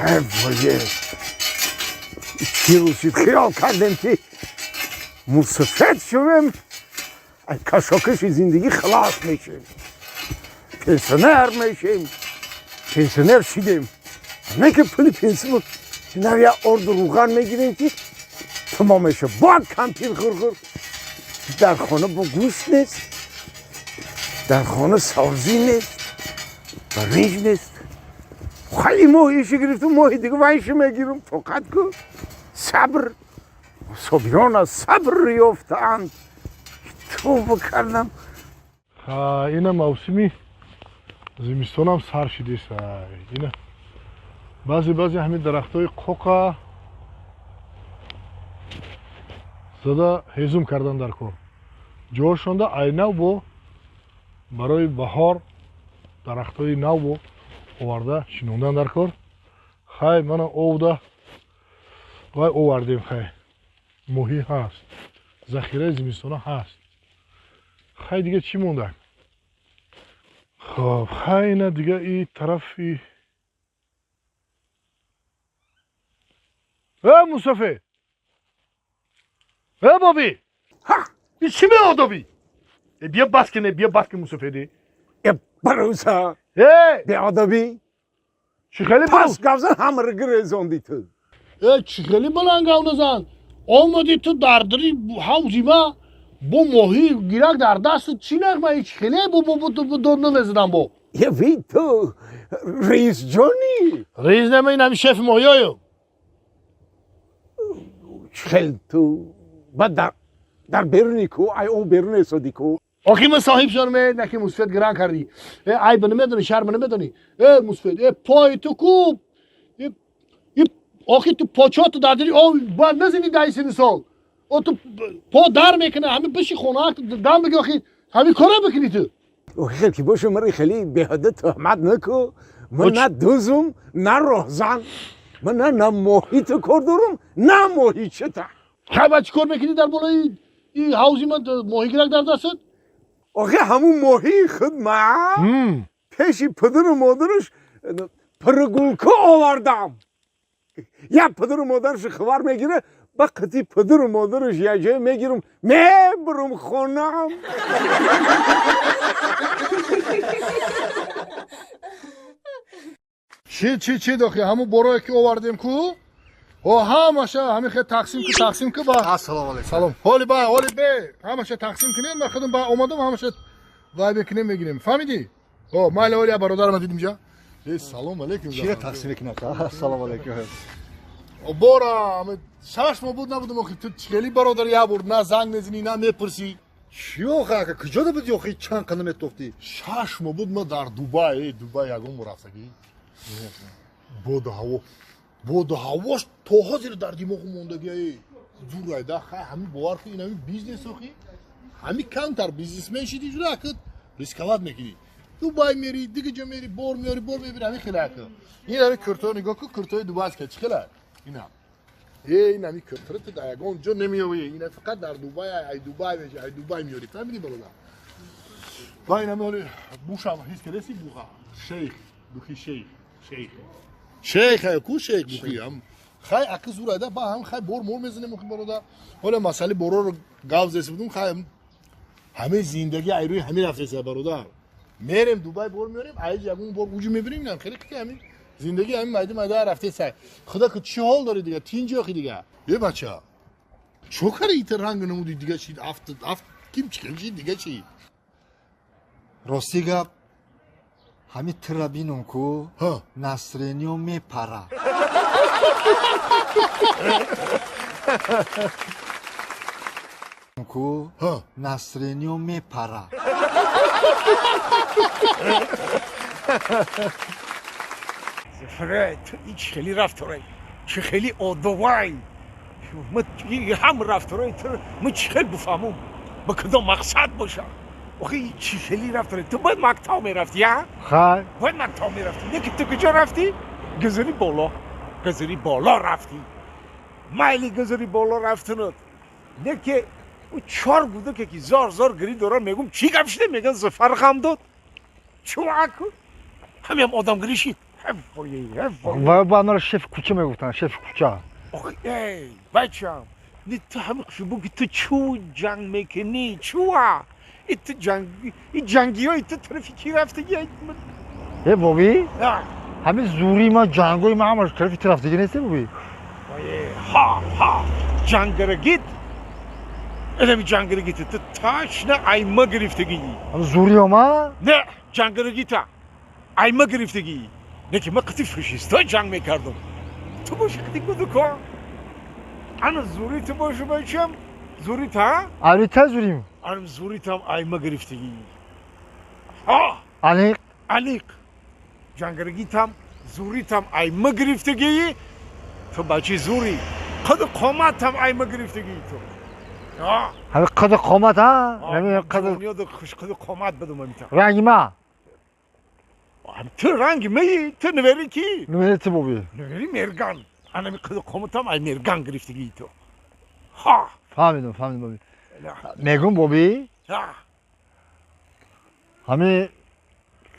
Воje, чӣ рӯзид, хиёл кардем, ки мусафед шавем, аз кашокаши зиндагӣ халос мешем, пенсионер мешем. Пенсионер шидем, не ки пули пенсия нав як орду руған мегирем, ки тамом меша. Бо кампир хурхур дар хона, бо гӯшт нест дар хона, сабзӣ нест, баринҷ нест. Хеле моҳиша гирифтум, моҳи дига вайша мегирам. Тоқат ку, сабр. Собирон аз сабр ёфтаанд. Тавба кардам. Ина мавсими зимистонам сар шидеса. Ина баъзе баъзе ҳамин дарахтҳои қоқа зада ҳезум кардан дар кор, ҷоошонда айнав бо барои баҳор дарахтҳои нав бо оварда шинондан дар кор. Хай, мана овда вай овардем. Хай, моҳӣ ҳаст, захираи зимистона ҳаст. Хай, дига чӣ монда? Хоб, хай, ина дига и тарафи. Э, мусафе, э, боби, и чӣ беодобӣ? Э, бия, бас кене, бия, бас ки, мусафеди. Э, барӯса. Э. Беодобӣ. Чӣ хеле? Пас гавзан, ҳамаро гирезонди ту. Э, чӣ хеле баланд гав назан. Омадӣ ту дар дари ҳавзи ма бо моҳӣ гирак дар дастат, чӣ нағма? Чӣ хеле дод намезадам бо. Е, ви ту раисҷонӣ. Раис нема, ин ҳами шефи моҳиёю. Хел ту баъд дар беруни ку, ай о берун эсоди ку. Охи, ман соҳиб шудам, э, наки мусфед гиран кардӣ. Э, айба намедонӣ, шарма намедонӣ. Э, мусфед, э, пои ту ку. Охи, ту почоту дар дари об бояд назини даи сини сол. О, ту по дар мекунӣ, ҳами биши хона дам биги, охи, ҳами кора бикунӣ ту. Хел ки боша, маро хеле беҳуда туҳмат наку. Ман на дузум, на роҳзан. Ман на моҳи ту кор дорум, на моҳичата. Хай, ба чӣ кор мекунӣ дар болои и ҳавзи ман моҳигирак дар дастат? Охи, ҳамун моҳии худ ман пеши падару модараш прогулка овардам. Як падару модараш хабар мегира, ба қати падару модараш якҷоя мегирам, мебурам хонам. Чӣ, чӣ, чӣ дохи? Ҳамун борое ки овардем ку, о, ҳамаша ҳамин хел тақсим ку, тақсим ку ба. Ассалому алайкум. Салом. Ҳоли ба, ҳоли бе, ҳамаша тақсим кунем, ма худам ба омадам, ҳамаша вай мекунем, мегирем. Фаҳмидӣ? О, майли, ҳоли я бародарама дидим ҷа. Э, салом алейкум. Чия тақсим мекунад? Ассалому алайкум. Бора 6 моҳ буд набудам. Охи, ту хеле бародар, як бор на занг мезанӣ, на мепурсӣ. Чӣ охи, ака, куҷода буди охи, чанд қана метофтӣ? 6 моҳ буд ма дар Дубай. Э, Дубай ягон бор рафтагӣ? Боду ҳаво, боду ҳавош то ҳозир дар димоғу мондагӣ. Э, зур айда. Хай, ҳамин бовар кун, ин ҳамин бизнес охи, ҳамин камтар бизнесмен шиди, жура ака, рисковать мекунӣ, Дубай мери, дига ҷо мери, бор меёри, бор мебири, ҳамин хеле, ака. Ин ҳамин курторо нигоҳ кун, куртои дубайска чӣ хела ина. Э, ин ҳамин куртора ту дар ягон ҷо намеёвӣ, ина фақат дар Дубай, ай Дубай меша, ай Дубай меёри, фаҳмидӣ, бародар? Ва ин ҳами ҳоли бушам ҳис кардеси, буға шейх духи, шейх, шейх, шейх ку, шейх бухи ҳам. Хай, аки, зур айда. Ба ҳам хай, бор мор мезанем, охи, бародар. Ҳола масъалаи бороро гав зеси будум. Хай, ҳамаи зиндагӣ ай рӯи ҳамин рафтеса, бародар. Мерем Дубай, бор меорем, айҷ ягон бор уҷу мебирем, инам хеле ки ҳамин зиндагӣ ҳамин майда майда рафтеса. Худо ку, чӣ ҳол дори дига? Тинҷи охи дига? Е, бача, чо кари, ита ранг намуди дига? Чи афт афт ким чӣ чи дига чи? Рости гап, ҳамин тира бинум ку, настроение мепара. Ку, настроение мепара. Фред, ин чӣ хеле рафторай, чӣ хеле одобай? Ҳам рафторои ту ма чӣ хел бифаҳмум, ба кадом мақсад боша? Охи, чӣ хеле рафторай? Ту бояд мактаб мерафтӣ, я? Хай. Бояд мактаб мерафтӣ, не ки ту куҷо рафтӣ? Гузари боло, гузари боло рафтӣ. Майли, гузари боло рафтанат, не ки ӯ чор гудаке ки зор зор гирӣ доран, мегум, чӣ гап шида? Меган, Зафар ғам дод. Чуваку ҳамиам одамгирӣ шид. Ва ба мара шеф кӯча мегуфтанд, шеф кӯча. Эй, бачам, не ту ҳами хушбу ки ту чӯ ҷанг мекунӣ, чӯа? И ту ҷанг, и ҷангиҳои ту тарафи кӣ рафтагӣ? Э, боби? Ҳами зури ма, ҷангои ма ҳамаш тарафи ту рафтагӣ нест, боби? Ҳа, ҳа, ҷангарагит. Элами ҷангарагит ту ташна айма гирифтагӣ. Ҳами зури ма? Не, ҷангарагита айма гирифтагӣ. Не ки ма қити фашисто ҷанг мекардам. Ту боши қити гудуко. Ана зури ту боши бачам, зури та? Али та зурим. Анам зури там айма гирифтагӣ. Ҳа! Аниқ? Аниқ. Ҷангарагитам, зуритам айма гирифтагӣ. Ту бачи зури. Қаду қоматам айма гирифтагӣ ту. Ҳами қаду қомат, ҳа? Ҳами қаду қаду қомат бидум ҳамита. Ранги ма? Ту ранги маи, ту нивери ки? Нивери ту боби. Нивери мерган. Анами қаду қоматам ай мерган гирифтагӣ ту. Ҳа! Фаҳмидум, фаҳмидум боби. Мегум боби? Ҳа. Ҳами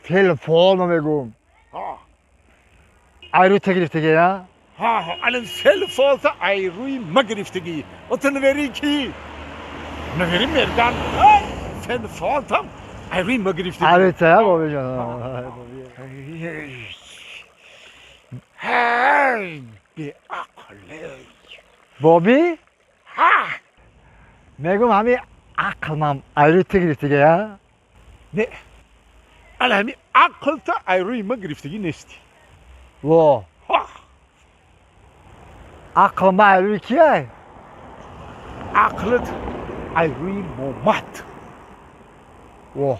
феъл фоол ма мегум. Ҳа. Айрӯи та гирифтагӣ, ҳа? Ҳа, ҳа, алан феъл фоолта айрӯи ма гирифтагӣ. О ту нивери ки? Нивери мерган. Феъл фоолтам айрӯи ма гирифтагӣ. Айрӯи та, ҳа, боби ҷон? Ҳай, беақле. Боби? Ҳа. Мегум ҳами ақлмам айрӯи та гирифтагӣ, ҳа? Не, ала ҳами ақлта айрӯи ма гирифтагӣ нести. Во. Ҳа. Ақл ма айрӯи ки ай? Ақлат айрӯи момат. Во.